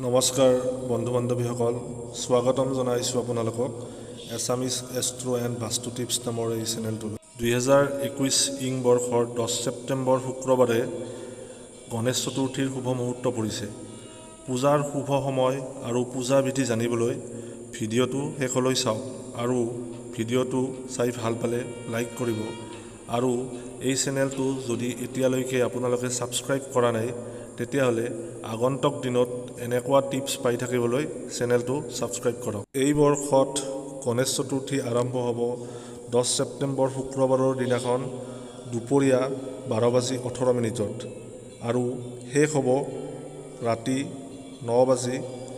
নমস্কাৰ বন্ধু বান্ধৱীসকল, স্বাগতম জনাইছোঁ আপোনালোকক এছামিছ এষ্ট্ৰ' এণ্ড বাস্তু টিপছ নামৰ এই চেনেলটোলৈ। 2021 ইং বৰ্ষৰ 10 ছেপ্টেম্বৰ শুক্ৰবাৰে গণেশ চতুৰ্থীৰ শুভ মুহূৰ্ত পৰিছে। পূজাৰ শুভ সময় আৰু পূজা বিধি জানিবলৈ ভিডিঅ'টো শেষলৈ চাওক আৰু ভিডিঅ'টো চাই ভাল পালে লাইক কৰিব আৰু এই চেনেলটো যদি এতিয়ালৈকে আপোনালোকে ছাবস্ক্ৰাইব কৰা নাই, তেতিয়াহ'লে আগন্তুক দিনত এনেকুৱা টিপছ পাই থাকিবলৈ চেনেলটো ছাবস্ক্ৰাইব কৰক। এই বৰ্ষত গণেশ চতুৰ্থী আৰম্ভ হ'ব 10 ছেপ্টেম্বৰ শুক্ৰবাৰৰ দিনাখন দুপৰীয়া 12 বাজি 18 মিনিটত আৰু শেষ হ'ব ৰাতি 9 বাজি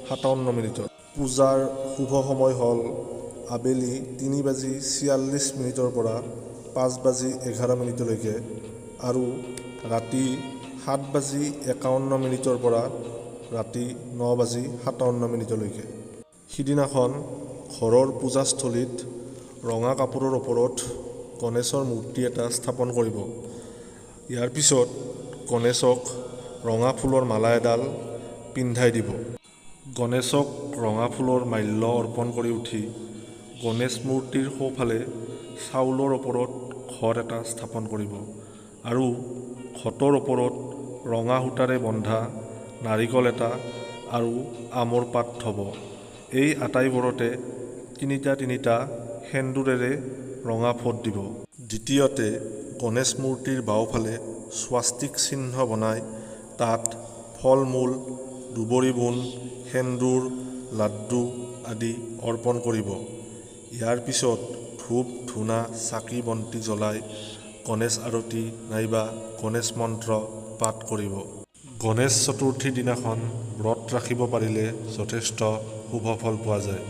57 মিনিটত। পূজাৰ শুভ সময় হ'ল আবেলি 3 বাজি 46 মিনিটৰ পৰা 5 বাজি 11 মিনিটলৈকে আৰু ৰাতি 7 বাজি 51 মিনিটৰ পৰা ৰাতি 9 বাজি 57 মিনিটলৈকে। সিদিনাখন ঘৰৰ পূজাস্থলীত ৰঙা কাপোৰৰ ওপৰত গণেশৰ মূৰ্তি এটা স্থাপন কৰিব। ইয়াৰ পিছত গণেশক ৰঙা ফুলৰ মালা এডাল পিন্ধাই দিব। গণেশক ৰঙা ফুলৰ মাল্য অৰ্পণ কৰি উঠি গণেশ মূৰ্তিৰ সোঁফালে চাউলৰ ওপৰত ঘট এটা স্থাপন কৰিব আৰু ঘটৰ ওপৰত ৰঙা সূতাৰে বন্ধা নাৰিকল এটা আৰু আমৰ পাত থ'ব। এই আটাইবোৰতে তিনিটা তিনিটা সেন্দূৰেৰে ৰঙা ফোঁট দিব। দ্বিতীয়তে, গণেশ মূৰ্তিৰ বাওঁফালে স্বাস্তিক চিহ্ন বনাই তাত ফল মূল, দুবৰি বোন, সেন্দূৰ, লাড্ডু আদি অৰ্পণ কৰিব। ইয়াৰ পিছত ধূপ ধূনা, চাকি বন্তি জ্বলাই গণেশ আৰতি নাইবা গণেশ মন্ত্ৰ পাঠ কৰিব। গণেশ চতুৰ্থীৰ দিনাখন ব্ৰত ৰাখিব পাৰিলে যথেষ্ট শুভ ফল পোৱা যায়।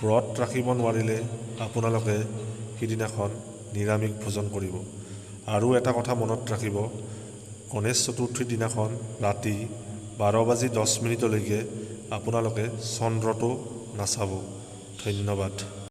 ব্ৰত ৰাখিব নোৱাৰিলে আপোনালোকে সিদিনাখন নিৰামিষ ভোজন কৰিব। আৰু এটা কথা মনত ৰাখিব, গণেশ চতুৰ্থীৰ দিনাখন ৰাতি 12 বাজি 10 মিনিটলৈকে আপোনালোকে চন্দ্ৰটো নাচাব। ধন্যবাদ।